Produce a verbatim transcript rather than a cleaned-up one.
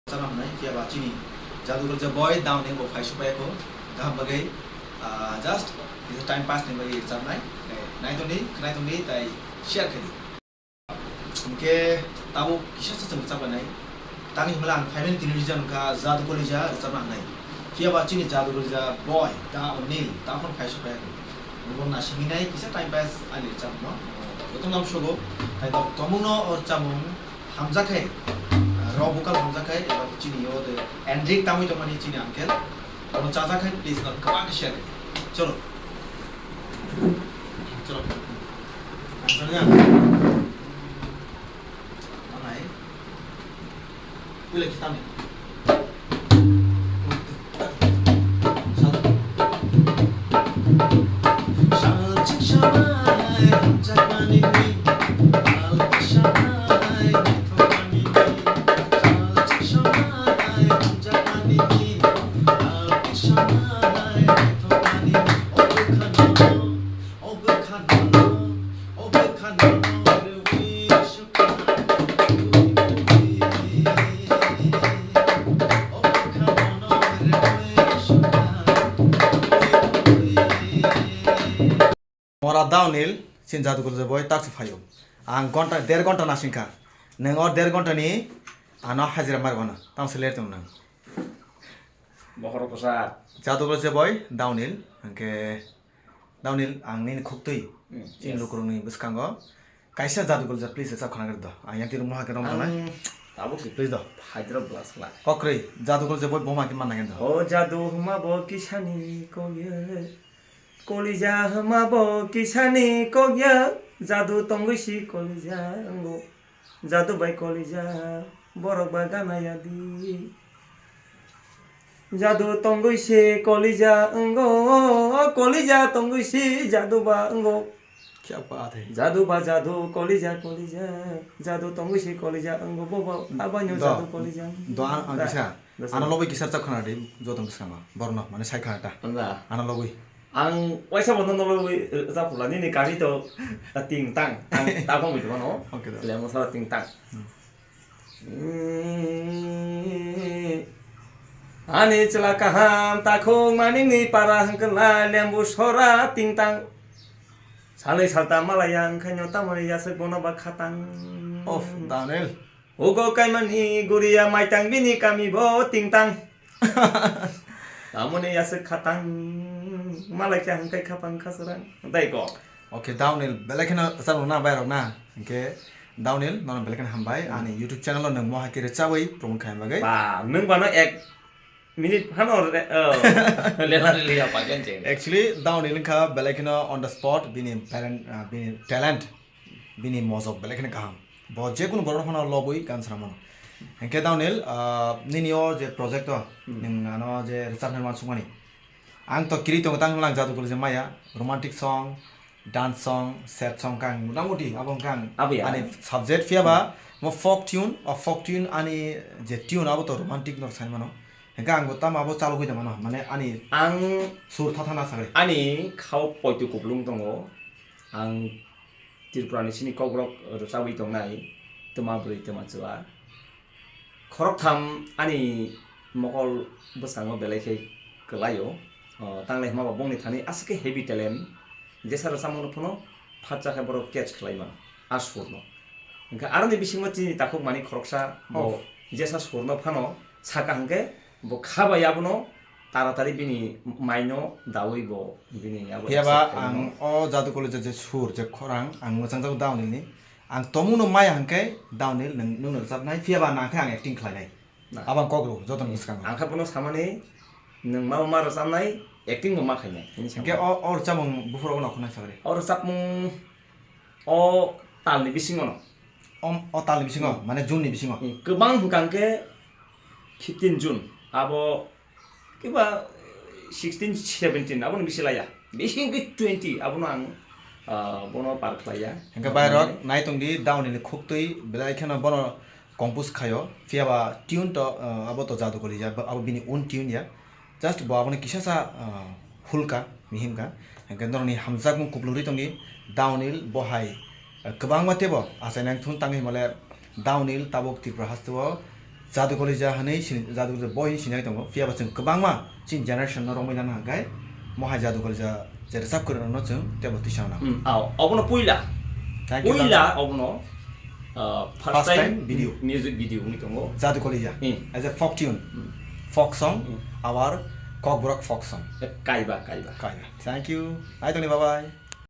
Chana hwnwi, phiya ba chini Jadu Golja boy down ni bo phai supaya kho, kaham bagwi, ah, just kisa time pass ni bagwi chapnai, eh, naitongdi, khwnaitongdi, tai share khaidi. Hwnkhe tabuk kisa sa chwng chapnai, tangwi hwnla ang family tini region kha Jadu Golja chapna hwnwi, phiya ba chini Jadu Golja boy down ni ta phone phai supaya kho, bo nasingwi nai kisa time pass ani chapno, joto nam sogo, tai tok tomungno o chamung. Hamjak khe, ah, rok bokal hamjak khe, eba chini o de Andrik tangwi tongmani chini uncle. Bono chajak khe, please, no, kwbang khe share khe. Cholo. Cholo. Ang cholo ya. Anai. Pila kita ni. Mora Downhill, sin Jadu Golja boy, tak se phaio. Ang gonta, der gonta nasingkha. Neng or der gonta ni ano hajira mar gona. Tang se ler tong nang. Bohoro kosa. Jadu Golja boy, Downhill. Angke Downhill, ang nini khuktwi. Hmm, chin yes. Lukurungni bwskango. Kaisa Jadu Golja, please, sa khana do. Ang yang tiru mohake rom tanai. Ang tabuk si please do. Hydro blast la. Kokrwi, Jadu Golja boy boma ki manna gendo. O Jadu huma bo kisani kogye. Kolija huma bo kisani kogya. Jadu tongwi si kolija ngo. Jadu bai kolija, borok ba gana yadi. Jadu tongwi se kolija wngo, kolija tongwi se jadu ba wngo. Kya baat hai. Jadu ba jadu, kolija, kolija. Jadu tongwi se kolija wngo, bobo, abani do, jadu kolija. Do, an, an kisa. Ano lobwi kisa chak khana di, joto bwskango. Borno, mane sai khana ta. Anda. Ano lobwi. Ang waisa bo nono lobwi, eh, chak khula, nini kami to, ta ting tang. Ang ta bong mi to mano. Okay, do. Le mo sara ting tang. Hmm. Ani chwla kaham takhuk maningni para hwnkhe lai lembu sora tingtang. Salai salta malaya wngkhaino tamoni yaswk bono ba khatang. Of, Daniel. Ugo kaimani guriya maitang bini kami bo tingtang. Tamoni yaswk khatang malai khe hwnkhe khapang khaswrang. Dai kok. Okay, Downhill, belai kheno rwchapmung na bai rok na. Hwnkhe Downhill, nono belai kheno hambai. Hmm. Ani YouTube channel o nwng mohai khe rwchabwi promote khaina bagwi. Ba, nwng bano ek minute phano re-, oh, lela liya pagen cheng. Actually, Downhill wngkha belai kheno on the spot, bini talent, ah, bini talent, bini mojok belai kheno kaham. Bo jekunu borok phano lobwi gan swnam mano. Hwnkhe Downhill, ah, nini o je project o, hmm, nwng ano je rwchapnai uansukmani. Ang to kiri tongo tang lang Jadu Golja maya, romantic song, dance song, sad song kang motamoti abo kang. Abo ya. Ani subject phiya ba, hmm, mo folk tune, o folk tune ani je tune abo to romantic no sai mano. Hwnkhe ang bo tamo abo chalogwi tong mano, mane ani ang sur thatha na sagri. Ani khao poito kuplung tongo. Ang Tripura ni sini Kokborok rwchabwi tongnai Twma Bwrwi Twma Chua. Khoroktham ani mokol bwskango belai khe kwlaio. O, tanglai hwnba bongni thani aswk khe heavy talent. Jesa rwchapmung no phano phatsa khe borok catch khlai mano a sur no. Hwnkhe aroni bisingo chini takhuk mani khoroksa bo, oh, jesa sur no phano saka hwnkhe bo kha bai abono taratari bini maino daui bo bini abo. Phiya ba accept khaimo. Ang o Jadu Golja je sur, je khorang, ang mwchangjago Downhill ni. Ang tomungno maya hwnkhe Downhill nwng, nwng rwchapnai, phiya ba nang khe ang acting khlainai. Na. Abo ang kok rw, joto ni bwskango. Ang khe bono samani, nwng ma ma rwchapnai, acting bo ma khainai, hini hwnkhe samani. O, o rwchapmung buphuru bo nokho nai sagri. O rwchapmung o tal ni bisingo no. O, o tal ni bisingo, hmm, mane June ni bisingo. Hmm, kwbang hwnkha hwnkhe fifteen June, abo kiba sixteen, seventeen, abono bisi laya. Bisi hwnkhe twenty, abono ang, ah, bono par khlaiya. Hwnkhe bai rok, hmm, nai tongdi, Downhill ni khuktwi belai kheno bono compose khaio. Phiya ba tune to, ah, abo to Jadu Golja, abo bini own tune ya. Just bo abono kisa sa, ah, hulka, mihimka. Hwnkhe norokni hamjakmung kuplungri tongdi, Downhill bo hai, ah, kwbangma teibo achainai thun tangwi himale Downhill tabuk Tripura hasteo Jadu Kolija hwnwi sini, Jadu Kolija boy hwnwi sinai tongo. Phiya ba chwng kwbangma chini generation no romwi nana hwnkhe mohai Jadu Kolija je rwchap kwrwng rokno chwng teibo tisa nang. Hmm, ao, obono puila. Thank you, puila Jadu. Obono, uh, first, first time, time video. Music video wngwi tongo. Jadu Kolija. Hmm. As a folk tune. Hmm. Folk song, hmm, our Kokborok folk song. Eh, kaiba, kaiba. Kaiba. Thank you. Hai tongni, bye bye.